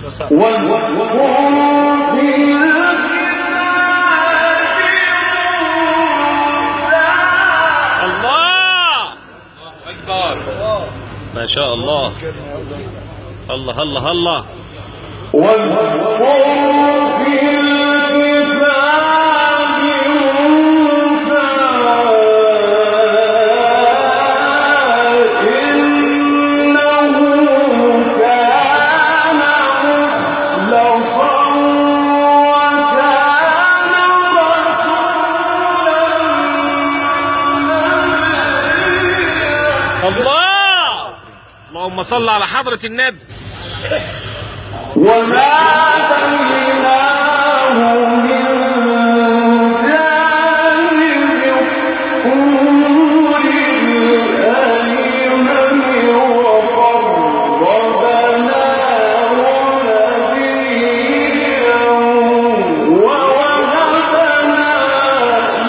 واذكر في الكتاب موسى. الله ما شاء الله. الله الله الله. واذكر في الكتاب موسى إنه كان مخلصا وكان رسولا نبيا. الله. اللهم صل على حضرة النبي. وناديناه من جانب الطور الأيمن وقربناه نبيا ووهبنا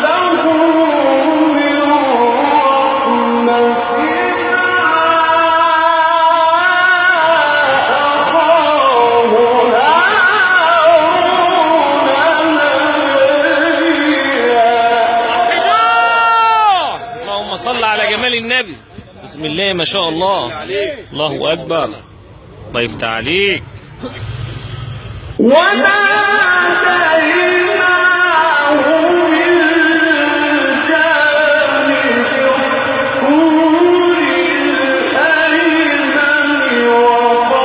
له من رحمتنا أخاه هارون نبيا. الله. اللهم صل على جمال النبي. بسم الله ما شاء الله. الله أكبر. الله يفتح عليك. وناديناه من جانب الطور الأيمن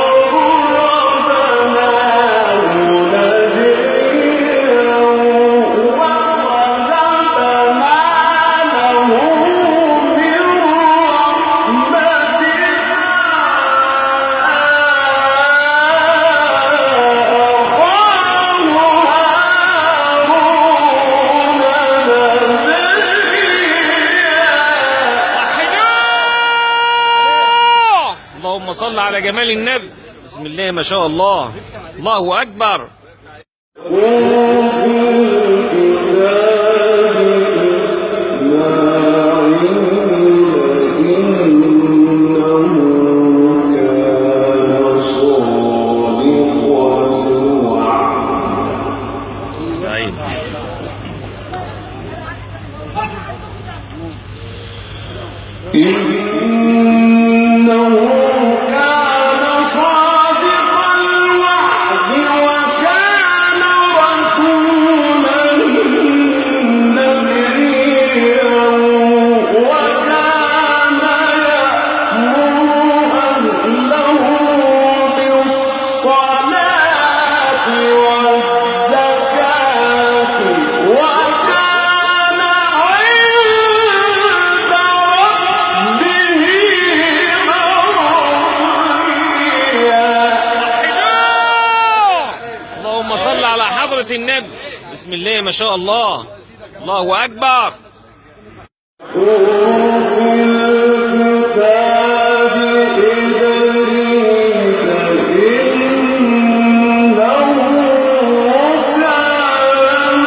وقربناه نجيا ووهبنا له من رحمتنا أخاه هارون نبيا. وحدوه. اللهم صل على جمال النبي. بسم الله ما شاء الله. الله أكبر. وفي الكتاب إسماعيل إنه كان صادق الوعد. طيب. إنه كان صادق الوعد وكان رسولا نبيا وكان يأمر أهله بالصلاة والزكاة وكان عند ربه مرضيا. وحدوه. اللهم صل على حضرة النبي. بسم الله ما شاء الله. الله أكبر. وفي الكتاب إدريس إنه كان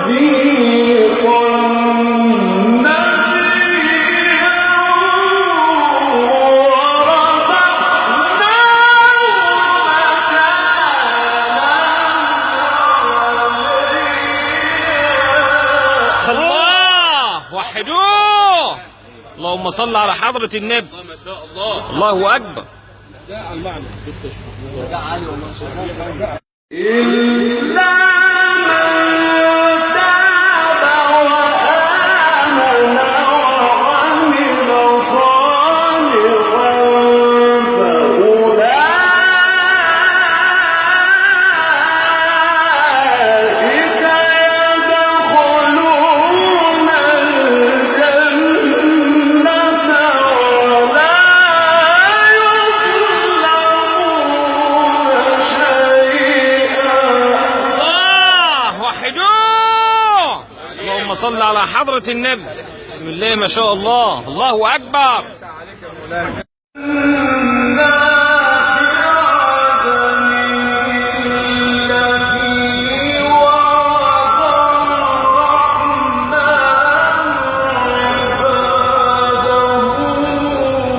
صديقا نبيا ورفعناه مكانا. الله. وحدوه. اللهم صل على حضرة النبي. ما شاء الله. الله أكبر. إلا من تاب وآمن وعمل صالحا فأولئك يدخلون الجنة ولا يظلمون شيئا. الله. وحدوه. اللهم صل على حضرة النبي. بسم الله ما شاء الله. الله أكبر. التي وعد الرحمن عباده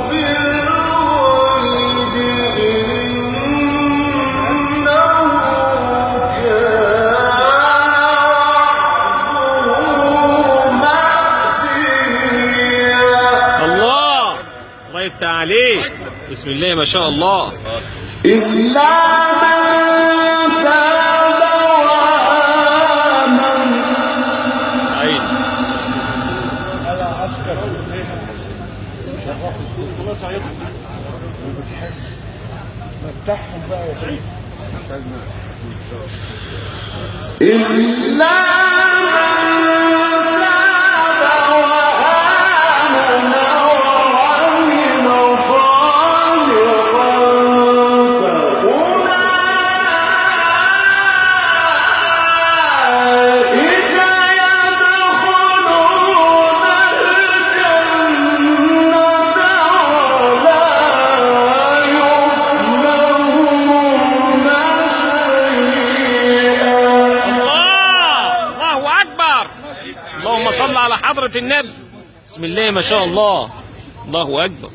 بالغيب إنه بسم الله ما شاء الله. إلا من تاب وآمن. عين. إلا من تاب وآمن وعمل صالحا فأولئك يدخلون الجنة ولا يظلمون شيئا. الله، الله أكبر. اللهم صل على حضرة النبي. بسم الله ما شاء الله. الله أكبر.